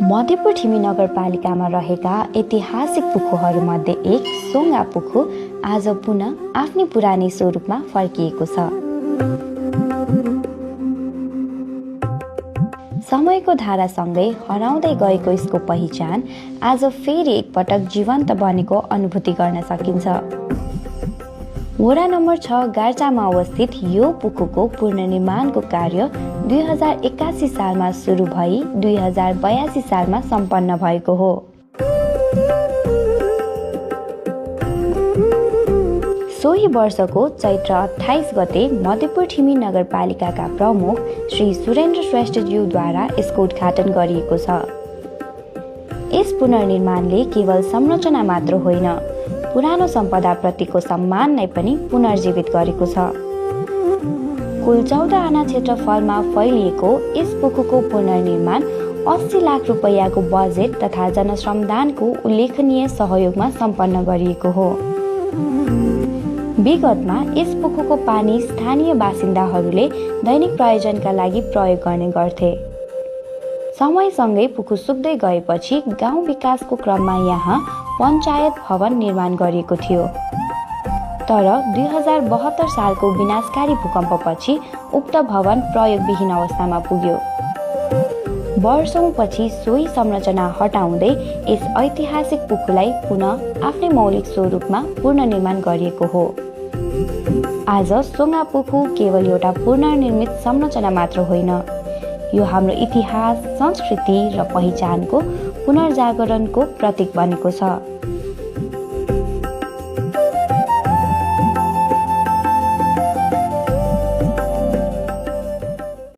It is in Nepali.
मध्यपुर ठिमी नगरपालिकामा रहेका ऐतिहासिक पुखुहरूमध्ये एक सोङ्गा पुखु आज पुनः आफ्नै पुरानै स्वरूपमा फर्किएको छ। समयको धारासँगै हराउँदै गएको यसको पहिचान आज फेरि एकपटक जीवन्त बनेको अनुभूति गर्न सकिन्छ। वडा नम्बर 6 गार्चामा अवस्थित यो पुखुको पुनर्निर्माणको कार्य 2081 सालमा सुरु भई 2082 सालमा सम्पन्न भएको हो। सोही वर्षको चैत्र 28 गते मध्यपुर ठिमी नगरपालिकाका प्रमुख श्री सुरेन्द्र श्रेष्ठज्यूद्वारा यसको उद्घाटन गरिएको छ। यस पुनर्निर्माणले केवल संरचना मात्र होइन, पुरानो सम्पदाप्रतिको सम्मानलाई पनि पुनर्जीवित गरेको छ। कुल 14 आना क्षेत्रफलमा फैलिएको यस पुखुको पुनर्निर्माण 80 लाख रुपैयाँको बजेट तथा जनश्रमदानको उल्लेखनीय सहयोगमा सम्पन्न गरिएको हो। विगतमा यस पुखुको पानी स्थानीय बासिन्दाहरूले दैनिक प्रयोजनका लागि प्रयोग गर्ने गर्थे। समयसँगै पुखु सुक्दै गएपछि गाउँ विकासको क्रममा यहाँ पञ्चायत भवन निर्माण गरिएको थियो। तर 2072 सालको विनाशकारी भूकम्पपछि उक्त भवन प्रयोगविहीन अवस्थामा पुग्यो। वर्षौंपछि सोही संरचना हटाउँदै यस ऐतिहासिक पुखुलाई पुनः आफ्नै मौलिक स्वरूपमा पुनर्निर्माण गरिएको हो। आज सोङ्गा पुखु केवल एउटा पुनर्निर्मित संरचना मात्र होइन, यो हाम्रो इतिहास, संस्कृति र पहिचानको पुनर्जागरणको प्रतीक बनेको छ।